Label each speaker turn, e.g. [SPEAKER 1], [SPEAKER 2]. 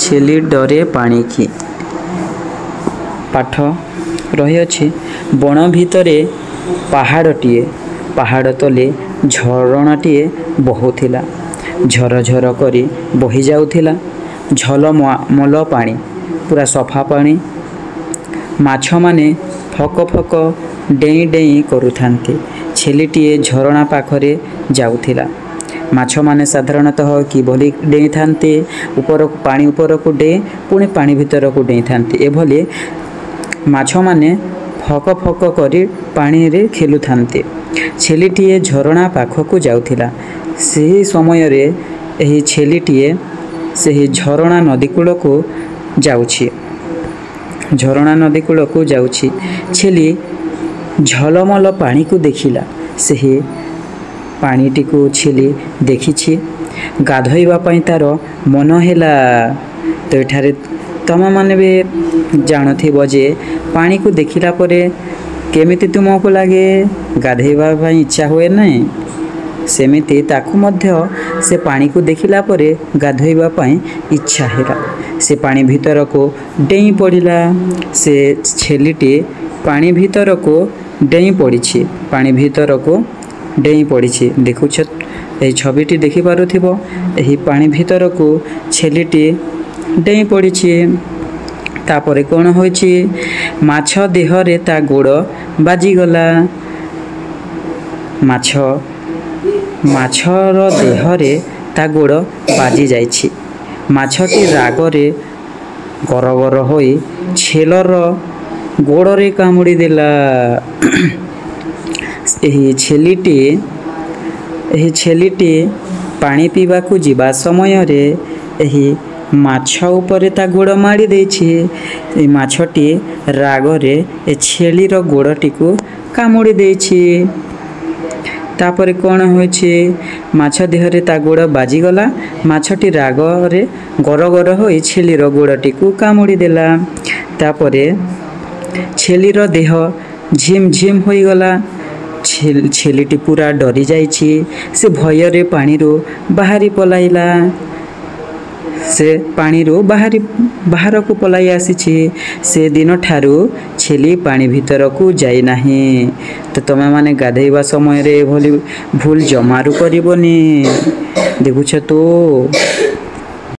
[SPEAKER 1] ଛେଲି ଡରେ ପାଣିକି। ପାଠ ରହିଅଛି, ବଣ ଭିତରେ ପାହାଡ଼ଟିଏ, ପାହାଡ଼ ତଲେ ଝରଣାଟିଏ ବହୁଥିଲା। ଝର ଝର କରି ବହି ଯାଉଥିଲା ଝଲମଲ ପାଣି, ପୁରା ସଫା ପାଣି। ମାଛମାନେ ଫକ ଫକ ଡେଇଁ ଡେଇଁ କରୁଥାନ୍ତି। ଛେଲିଟିଏ ଝରଣା ପାଖରେ ଯାଉଥିଲା। ମାଛମାନେ ସାଧାରଣତଃ କିଭଳି ଡେଇଁଥାନ୍ତି? ଉପରକୁ, ପାଣି ଉପରକୁ ଡେଇଁ ପୁଣି ପାଣି ଭିତରକୁ ଡେଇଁଥାନ୍ତି। ଏଭଳି ମାଛମାନେ ଫକ ଫକ କରି ପାଣିରେ ଖେଲୁଥାନ୍ତି। ଛେଲିଟିଏ ଝରଣା ପାଖକୁ ଯାଉଥିଲା। ସେହି ସମୟରେ ଏହି ଛେଲିଟିଏ ସେହି ଝରଣା ନଦୀ କୂଳକୁ ଯାଉଛି। ଝରଣା ନଦୀ କୂଳକୁ ଯାଉଛି। ଛେଲି ଝଲମଲ ପାଣିକୁ ଦେଖିଲା। ସେହି ପାଣିଟିକୁ ଛେଲି ଦେଖିଛି। ଗାଧୋଇବା ପାଇଁ ତାର ମନ ହେଲା। ତ ଏଠାରେ ତମେମାନେ ବି ଜାଣୁଥିବ ଯେ ପାଣିକୁ ଦେଖିଲା ପରେ କେମିତି ତୁମକୁ ଲାଗେ? ଗାଧୋଇବା ପାଇଁ ଇଚ୍ଛା ହୁଏ ନାହିଁ? ସେମିତି ତାକୁ ମଧ୍ୟ ସେ ପାଣିକୁ ଦେଖିଲା ପରେ ଗାଧୋଇବା ପାଇଁ ଇଚ୍ଛା ହେଲା। ସେ ପାଣି ଭିତରକୁ ଡେଇଁ ପଡ଼ିଲା। ସେ ଛେଲିଟି ପାଣି ଭିତରକୁ ଡେଇଁ ପଡ଼ିଛି। ପାଣି ଭିତରକୁ ଡେଇଁ ପଡ଼ିଛି। ଦେଖୁଛ, ଏହି ଛବିଟି ଦେଖିପାରୁଥିବ। ଏହି ପାଣି ଭିତରକୁ ଛେଲିଟି ଡେଇଁ ପଡ଼ିଛି। ତାପରେ କ'ଣ ହୋଇଛି? ମାଛ ଦେହରେ ତା ଗୋଡ଼ ବାଜିଗଲା। ମାଛ, ମାଛର ଦେହରେ ତା ଗୋଡ଼ ବାଜି ଯାଇଛି। ମାଛଟି ରାଗରେ ଗରଗର ହୋଇ ଛେଲର ଗୋଡ଼ରେ କାମୁଡ଼ି ଦେଲା। ଏହି ଛେଲିଟି, ଏହି ଛେଲିଟି ପାଣି ପିଇବାକୁ ଯିବା ସମୟରେ ଏହି ମାଛ ଉପରେ ତା ଗୋଡ଼ ମାଡ଼ି ଦେଇଛି। ଏ ମାଛଟି ରାଗରେ ଏ ଛେଳିର ଗୋଡ଼ଟିକୁ କାମୁଡ଼ି ଦେଇଛି। ତାପରେ କ'ଣ ହୋଇଛି? ମାଛ ଦେହରେ ତା ଗୋଡ଼ ବାଜିଗଲା। ମାଛଟି ରାଗରେ ଗରଗର ହୋଇ ଛେଳିର ଗୋଡ଼ଟିକୁ କାମୁଡ଼ି ଦେଲା। ତାପରେ ଛେଳିର ଦେହ ଝିମ୍ ଝିମ୍ ହୋଇଗଲା। ଛେଳିଟି ପୁରା ଡରି ଯାଇଛି। ସେ ଭୟରେ ପାଣିରୁ ବାହାରି ପଲାଇଲା। ସେ ପାଣିରୁ ବାହାରି ବାହାରକୁ ପଲାଇ ଆସିଛି। ସେ ଦିନଠାରୁ ଛେଳି ପାଣି ଭିତରକୁ ଯାଇନାହିଁ। ତ ତମେମାନେ ଗାଧେଇବା ସମୟରେ ଏଭଳି ଭୁଲ ଜମାରୁ କରିବନି। ଦେଖୁଛ ତ?